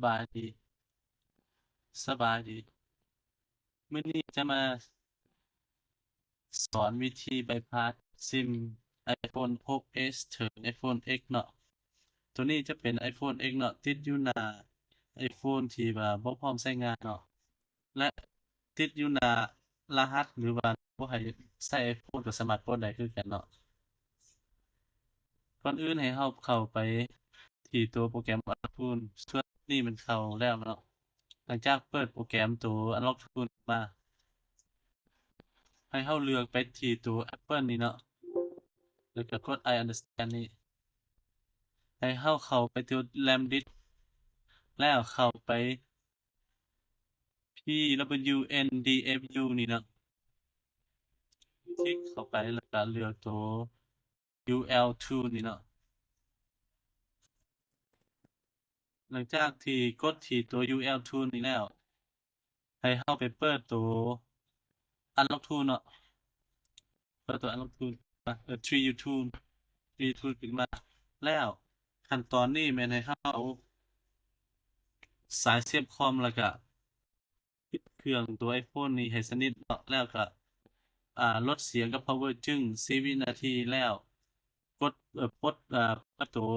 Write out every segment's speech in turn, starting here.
ບາຍດີ ສະບາຍດີ ມື້ນີ້ຈະມາສອນວິທີບາຍພາສຊິມ iPhone ຫົກ S ເຖິງ iPhone X ເນາະ. ໂຕນີ້ຈະເປັນ iPhone X ເນາະ ຕິດຢູ່ໜ້າ iPhone ທີ່ວ່າບໍ່ພ້ອມໃຊ້ງານເນາະ ແລະ ຕິດຢູ່ໜ້າລະຫັດ ຫຼືວ່າບໍ່ໃຫ້ໃຊ້ iPhone ກໍສາມາດປົດໄດ້ຄືກັນເນາະ. ກ່ອນອື່ນໃຫ້ເຮົາເຂົ້າໄປທີ່ຕົວໂປຣແກຣມ Unlock Tool ສ່ວນນີ້ມັນເຂົ້າແລ້ວເນາະ. ຫຼັງຈາກເປີດໂປຣແກຣມຕົວ Unlock Tool ມາ ໃຫ້ເຮົາເລືອກໄປທີ່ຕົວ Apple ນີ້ເນາະ ແລ້ວກໍກົດ I understand ນີ້ ໃຫ້ເຮົາເຂົ້າໄປຕົວ Lamdisk ແລ້ວເຂົ້າໄປ PWNDFU ນີ້ເນາະ ຄລິກເຂົ້າໄປ ແລ້ວກໍເລືອກຕົວ UL Tool ນີ້ເນາະ. ຫຼັງຈາກທີ່ກົດທີ່ຕົວ UL Tool ນີ້ແລ້ວ ໃຫ້ເຮົາໄປເປີດຕົວ Unlock Tool ເນາະ ເປີດຕົວ Unlock Tool ມາ ເອີ Three U Tool Three U Tool ຂຶ້ນມາ ແລ້ວຂັ້ນຕອນນີ້ແມ່ນໃຫ້ເຮົາເອົາສາຍສຽບຄອມ ແລ້ວກະປິດເຄື່ອງຕົວ iPhone ນີ້ໃຫ້ສະໜິດເນາະ ແລ້ວກະ ອາ ລົດສຽງກັບ power ຈຶ່ງ ສີ່ວິນາທີ ແລ້ວກົດ ເອີ ປົດ ອາ ເປີດຕົວ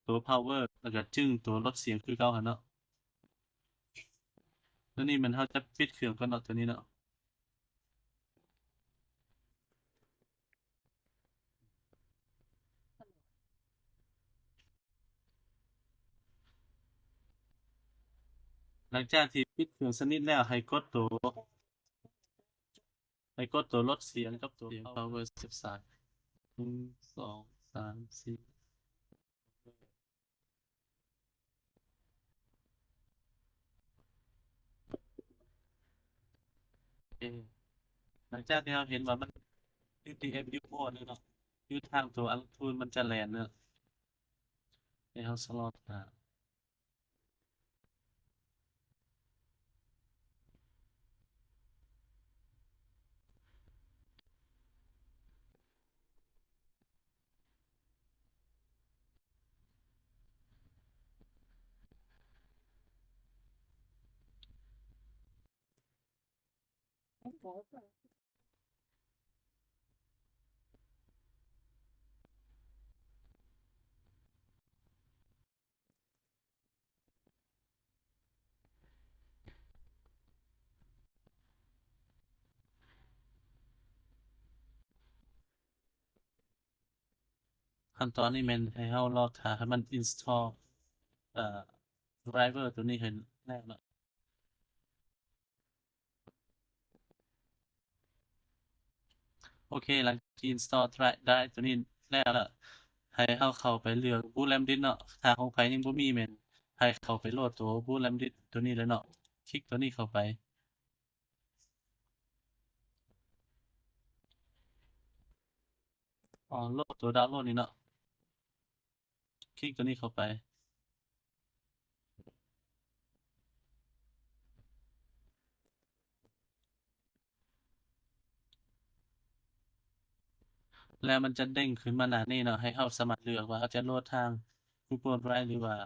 ຕົວ power ແລ້ວກະຈຶ່ງຕົວລົດສຽງຄືເກົ່າຫັ້ນເນາະ. ຕົວນີ້ແມ່ນເຮົາຈະປິດເຄື່ອງກ່ອນເນາະ ຕົວນີ້ເນາະ. ຫຼັງຈາກທີ່ປິດເຄື່ອງສະໜິດແລ້ວ ໃຫ້ກົດຕົວ ໃຫ້ກົດຕົວລົດສຽງກັບຕົວ power ສຽບສາຍ ໜຶ່ງ ສອງ ສາມ ສີ່ ເອ ຫຼັງຈາກທີ່ເຮົາເຫັນວ່າມັນຢູ່ທີ່ F U mode ແລ້ວເນາະ ຢູ່ທາງຕົວ Unlock Tool ມັນຈະແລ່ນເນາະ ໃຫ້ເຮົາສະລໍດຫາ. ຂັ້ນຕອນນີ້ແມ່ນໃຫ້ເຮົາລໍຖ້າໃຫ້ມັນ install ເອີ driver ຕົວນີ້ໃຫ້ແລ້ວເນາະ. ໂອເຄ ຫຼັງຈາກທີ່ install drive ຕົວນີ້ແລ້ວລະ ໃຫ້ເຮົາເຂົ້າໄປເລືອກ boot Lamdisk ເນາະ. ຖ້າຂອງໃຜຍັງບໍ່ມີແມ່ນໃຫ້ເຂົ້າໄປໂຫຼດຕົວ boot Lamdisk ຕົວນີ້ເລີຍເນາະ. ຄລິກຕົວນີ້ເຂົ້າໄປ. ອໍ ໂຫຼດຕົວດາວໂຫຼດນີ້ເນາະ. ຄລິກຕົວນີ້ເຂົ້າໄປ ແລ້ວມັນຈະເດ້ງຂຶ້ນມາໜ້ານີ້ເນາະ ໃຫ້ເຮົາສາມາດເລືອກວ່າເຮົາຈະໂຫຼດທາງ Google Drive ຫຼືວ່າ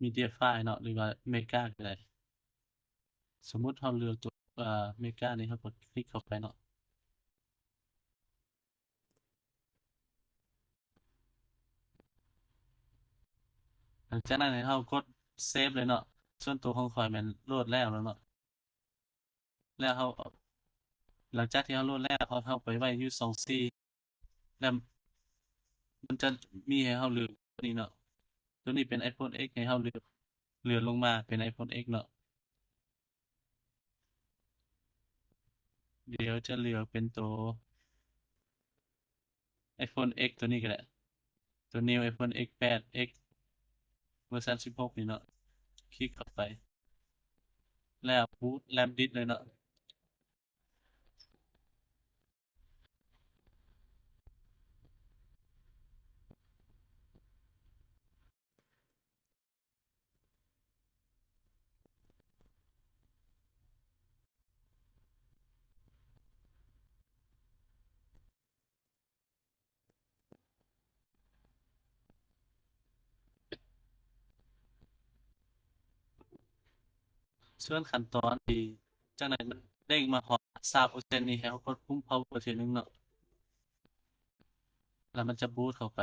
MediaFire ເນາະ ຫຼືວ່າ Mega ກໍໄດ້. ສົມມຸດເຮົາເລືອກຕົວ ເອີ Mega ນີ້ ເຮົາກໍຄລິກເຂົ້າໄປເນາະ. ຫຼັງຈາກນັ້ນໃຫ້ເຮົາກົດ save ເລີຍເນາະ. ສ່ວນຕົວຂອງຂ້ອຍແມ່ນໂຫຼດແລ້ວແລ້ວເນາະ ແລ້ວເຮົາ ຫຼັງຈາກທີ່ເຮົາໂຫຼດແລ້ວ ເຮົາ ເຮົາໄປໄວ້ຢູ່ຊ່ອງສີ່ ແລ້ວມັນຈະມີໃຫ້ເຮົາເລືອກຕົວນີ້ເນາະ. ຕົວນີ້ເປັນ iPhone X ໃຫ້ເຮົາເລືອກ ເລື່ອນລົງມາເປັນ iPhone X ເນາະ. ດຽວຈະເລືອກເປັນໂຕ iPhone X ຕົວນີ້ກໍໄດ້ ຕົວ New iPhone X ແປດ X ເວີຊັນສິບຫົກນີ້ເນາະ. ຄລິກເຂົ້າໄປ ແລ້ວ boot Lamdisk ເລີຍເນາະ. ໂ ສ່ວນຂັ້ນຕອນທີ່ ຈັ່ງໃດມັນເດ້ງມາຮອດຊາວເປີເຊັນນີ້ ໃຫ້ເຮົາກົດປຸ່ມພາວເວີເທື່ອໜຶ່ງເນາະ ແລ້ວມັນຈະບູດເຂົ້າໄປ.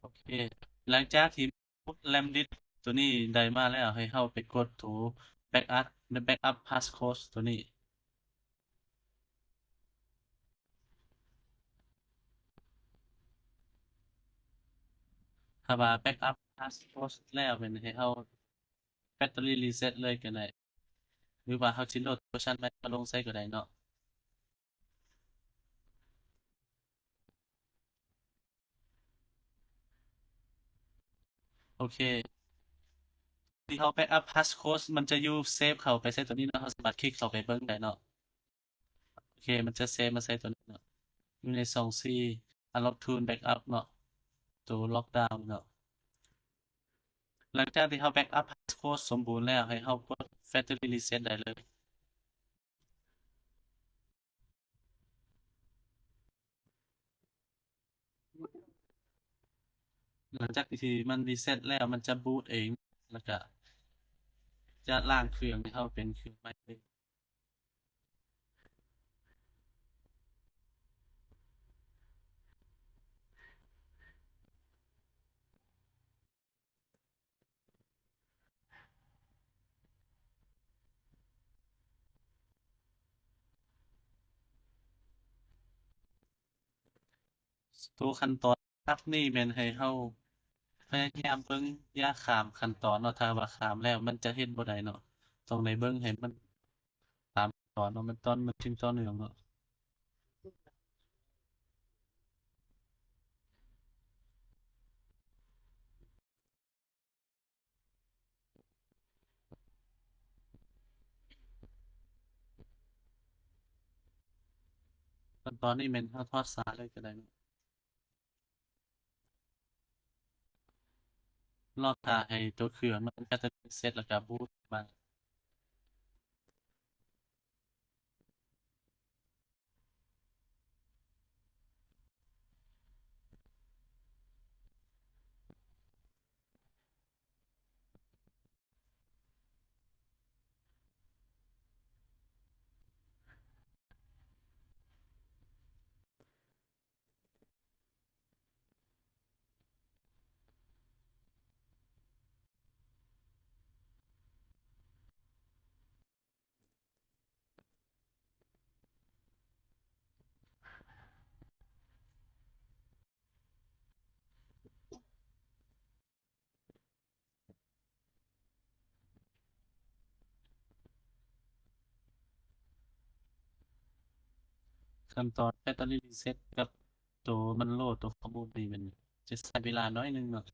ໂອເຄ ຫຼັງຈາກທີ່ RAM disk ໂຕນີ້ໄດ້ມາແລ້ວ ໃຫ້ເຮົາໄປກົດໂຕ backup backup passcode ໂຕນີ້. ຖ້າວ່າ backup passcode ແລ້ວ ແມ່ນໃຫ້ເຮົາ factory reset ເລີຍກໍໄດ້ ຫຼືວ່າເຮົາຊິໂຫຼດເວີຊັນໃໝ່ມາລົງໃສ່ກໍໄດ້ເນາະ. ໂອເຄ ທີ່ເຮົາ backup passcode ມັນຈະຢູ່ save ເຂົ້າໄປໃສ່ໂຕນີ້ເນາະ ເຮົາສາມາດຄລິກເຂົ້າໄປເບິ່ງໄດ້ເນາະ. ໂອເຄ ມັນຈະ save ມາໃສ່ໂຕນີ້ເນາະ ຢູ່ໃນຊ່ອງ C Unlock Tool Backup ເນາະ ໂຕ Lockdown ເນາະ. ຫຼັງຈາກທີ່ເຮົາ backup passcode ສົມບູນແລ້ວ ໃຫ້ເຮົາກົດ factory reset ໄດ້ເລີຍ. ຫຼັງຈາກທີ່ມັນ reset ແລ້ວ ມັນຈະບູດເອງ ແລ້ວກະຈະລ້າງເຄື່ອງໃຫ້ເຮົາເປັນເຄື່ອງໃໝ່ເລີຍ. ໂຕຂັ້ນຕອນຫຼັກນີ້ແມ່ນໃຫ້ເຮົາພະຍາຍາມເບິ່ງ ຢ່າຂ້າມຂັ້ນຕອນເນາະ, ຖ້າວ່າຂ້າມແລ້ວມັນຈະເຮັດບໍ່ໄດ້ເນາະ, ຕ້ອງໄດ້ເບິ່ງໃຫ້ມັນຕາມຂັ້ນຕອນເນາະ, ມັນຕ້ອນ ມັນຈຶ່ງຕໍ່ເນື່ອງເນາະ. ຂັ້ນຕອນນີ້ແມ່ນເຮົາທອດສາຍເລີຍກໍໄດ້ເນາະ, ລໍຖ້າໃຫ້ຕົວເຄື່ອງມັນ factory reset ແລ້ວກໍບູດມາ. ຂັ້ນຕອນ factory reset ກັບໂຕມັນໂຫຼດໂຕຂໍ້ມູນນີ້ ມັນຈະໃຊ້ເວລາໜ້ອຍໜຶ່ງເນາະ.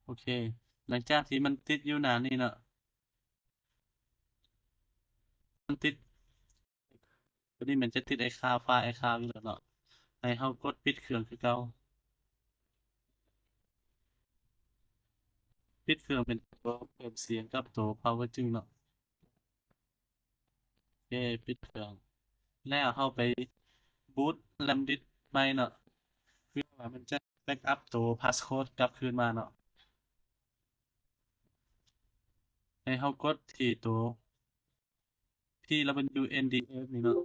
ໂອເຄ ຫຼັງຈາກທີ່ມັນຕິດຢູ່ໜ້ານີ້ເນາະ ມັນຕິດ ຕົວນີ້ມັນຈະຕິດໄອ້ຄາວ ໄຟລ໌ໄອ້ຄາວຢູ່ແລ້ວເນາະ, ໃຫ້ເຮົາກົດປິດເຄື່ອງຄືເກົ່າ. ປິດເຄື່ອງເປັນໂຕເພີ່ມສຽງກັບໂຕພາວເວີຈຶ່ງເນາະ. ໂອເຄ ປິດເຄື່ອງ ແລ້ວເຮົາໄປບູດແຣມດິສໃໝ່ເນາະ ເພື່ອວ່າມັນຈະແບັກອັບໂຕພາສໂຄດກັບຄືນມາເນາະ. ໃຫ້ເຮົາກົດທີ່ໂຕ ພີດັບເບິນຢູເອັນດີເອັຟ ນີ້ເນາະ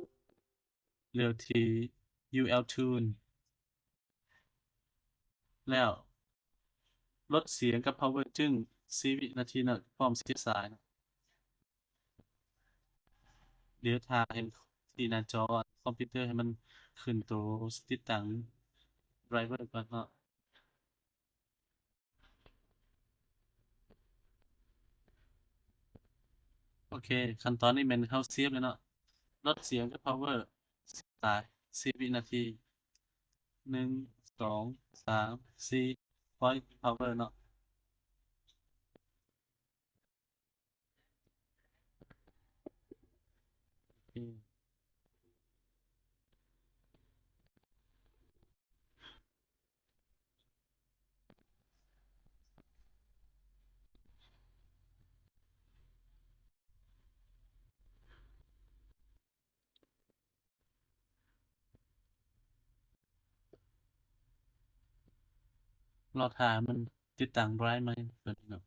ເລືອກທີ່ຢູແອລທູນ ແລ້ວລົດສຽງກັບພາວເວີຈຶ່ງສີ່ວິນາທີເນາະ ພ້ອມເສຍສາຍເນາະ. ດຽວຖ້າໃຫ້ທີ່ໜ້າຈໍຄອມພິວເຕີໃຫ້ມັນຂຶ້ນໂຕຕິດຕັ້ງໄດຣເວີກ່ອນເນາະ. ໂອເຄ ຂັ້ນຕອນນີ້ແມ່ນເຮົາເຊບແລ້ວເນາະ. ລົດສຽງກັບພາວເວີ ສາຍ ສິບວິນາທີ ໜຶ່ງ ສອງ ສາມ ສີ່ ປ່ອຍພາວເວີເນາະ. ໂອເຄ ລໍຖ້າໃຫ້ມັນຕິດຕັ້ງໄດຣຟ໌ໃໝ່ເພິ່ນເນາະ.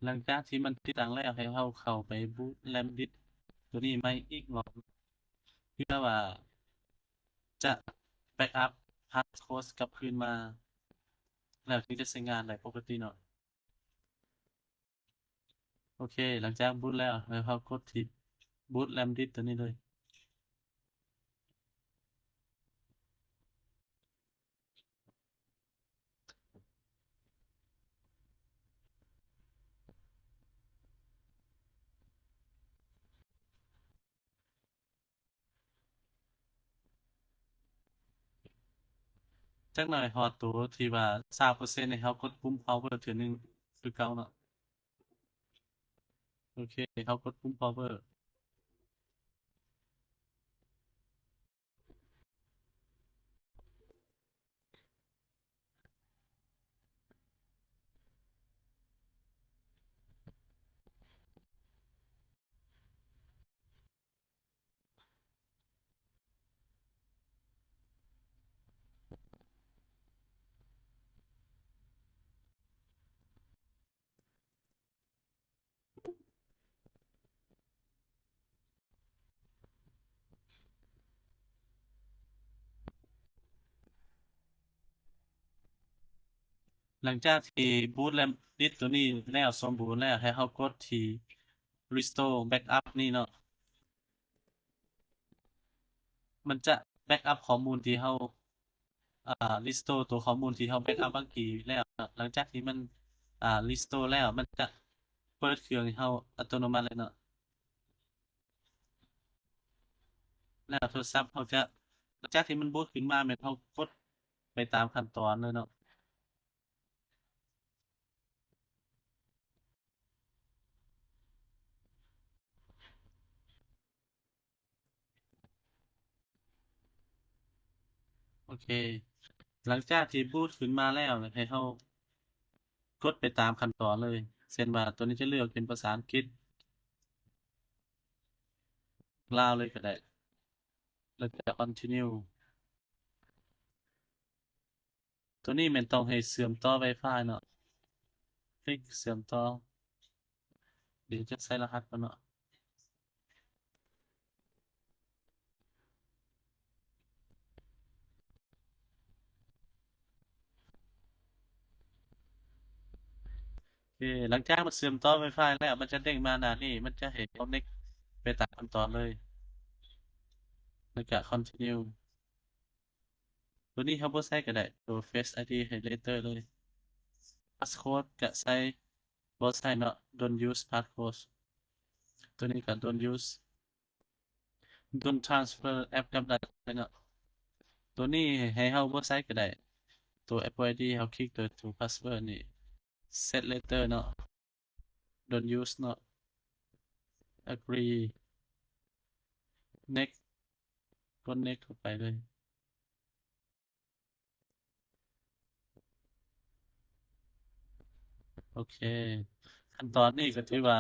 ຫຼັງຈາກທີ່ມັນຕິດຕັ້ງແລ້ວ ໃຫ້ເຮົາເຂົ້າໄປບູດແຣມດິສໂຕນີ້ໃໝ່ອີກລອບ ເພື່ອວ່າຈະແບັກອັບພາສໂຄດກັບຄືນມາ ແລ້ວຈຶ່ງຈະໃຊ້ງານໄດ້ປົກກະຕິເນາະ. ໂອເຄ ຫຼັງຈາກບູດແລ້ວ ໃຫ້ເຮົາກົດທີ່ບູດແຣມດິສໂຕນີ້ເລີຍ. ຈັກໜ່ອຍຮອດໂຕທີ່ວ່າຊາວເປີເຊັນ ໃຫ້ເຮົາກົດປຸ່ມພາວເວີເທື່ອໜຶ່ງຄືເກົ່າເນາະ. ໂອເຄ ເຮົາກົດປຸ່ມພາວເວີ. ຫຼັງຈາກທີ່ບູດແລະດິດໂຕນີ້ແລ້ວ ສົມບູນແລ້ວ ໃຫ້ເຮົາກົດທີ່ Restore Backup ນີ້ເນາະ. ມັນຈະ backup ຂໍ້ມູນທີ່ເຮົາ ອ່າ restore ຕົວຂໍ້ມູນທີ່ເຮົາ backup ເມື່ອກີ້ແລ້ວເນາະ. ຫຼັງຈາກທີ່ມັນ ອ່າ restore ແລ້ວ ມັນຈະເປີດເຄື່ອງໃຫ້ເຮົາອັດຕະໂນມັດເລີຍເນາະ. ແລ້ວໂທລະສັບເຮົາຈະ ຫຼັງຈາກທີ່ມັນບູດຂຶ້ນມາ ແມ່ນເຮົາກົດໄປຕາມຂັ້ນຕອນເລີຍເນາະ. ໂອເຄ ຫຼັງຈາກທີ່ບູດຂຶ້ນມາແລ້ວ ໃຫ້ເຮົາກົດໄປຕາມຂັ້ນຕອນເລີຍ ເຊັ່ນວ່າ ໂຕນີ້ຈະເລືອກເປັນພາສາອັງກິດ ລາວເລີຍກໍໄດ້ ແລ້ວກໍ Continue. ໂຕນີ້ແມ່ນຕ້ອງໃຫ້ເຊື່ອມຕໍ່ Wi-Fi ເນາະ. ຄລິກເຊື່ອມຕໍ່. ດຽວຈະໃສ່ລະຫັດກ່ອນເນາະ. ໂອເຄ ຫຼັງຈາກມັນເຊື່ອມຕໍ່ Wi-Fi ແລ້ວ ມັນຈະເດ້ງມາໜ້ານີ້ ມັນຈະໃຫ້ connect ໄປຕາມຂັ້ນຕອນເລີຍ ແລ້ວກະ Continue. ໂຕນີ້ເຮົາບໍ່ໃສ່ກໍໄດ້ ໂຕ Face ID ໃຫ້ Later ເລີຍ. Passcode ກະໃສ່ ບໍ່ໃສ່ເນາະ Don't use passcode. ໂຕນີ້ກະ Don't use. Don't transfer app ກັບ Data ເນາະ. ໂຕນີ້ໃຫ້ເຮົາບໍ່ໃສ່ກໍໄດ້ ໂຕ Apple ID ເຮົາຄລິກໂຕ Password ນີ້. set letter ເນາະ don't use ເນາະ agree next ກົດ next ເຂົ້າໄປເລີຍ. ໂອເຄ ຂັ້ນຕອນນີ້ກໍຖືວ່າ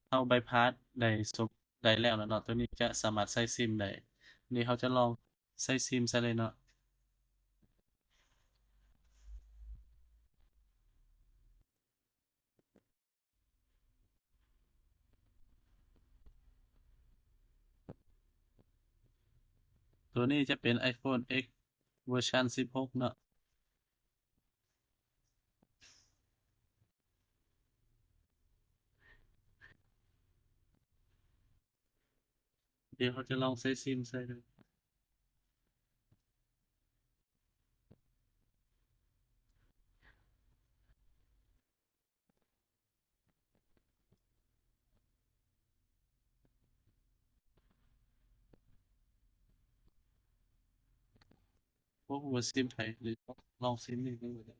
ເຮົາ bypass ໄດ້ສົມ ໄດ້ແລ້ວລະເນາະ. ໂຕນີ້ຈະສາມາດໃສ່ sim ໄດ້. ນີ້ເຮົາຈະລອງໃສ່ sim ໃສ່ເລີຍເນາະ. ໂຕນີ້ຈະເປັນ iPhone X ເວີຊັນສິບຫົກເນາະ. ດຽວເຮົາຈະລອງໃສ່ sim ໃສ່ເດີ. ບໍ່ຮູ້ວ່າຊິມໃຜ ຫຼືລອງຊິມນີ້ເບິ່ງກໍໄດ້.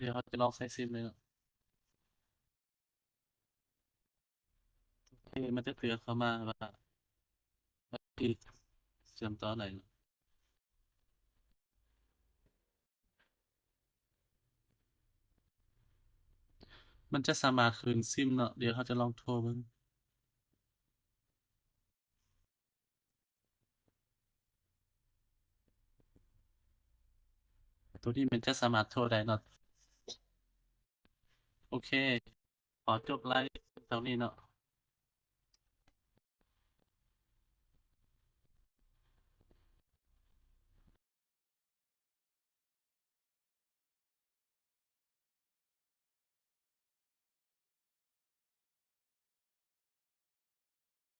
ດຽວເຮົາຈະລອງໃສ່ຊິມເລີຍເນາະ. ໂອເຄ ມັນຈະເຕືອນເຂົ້າມາວ່າ ເຊື່ອມຕໍ່ໄດ້. ມັນຈະສາມາດຄືນຊິມເນາະ. ດຽວເຮົາຈະລອງໂທເບິ່ງ. ໂຕນີ້ມັນຈະສາມາດໂທໄດ້ເນາະ. ໂອເຄ ຂໍຈົບໄລຟ໌ເທົ່ານີ້ເນາະ.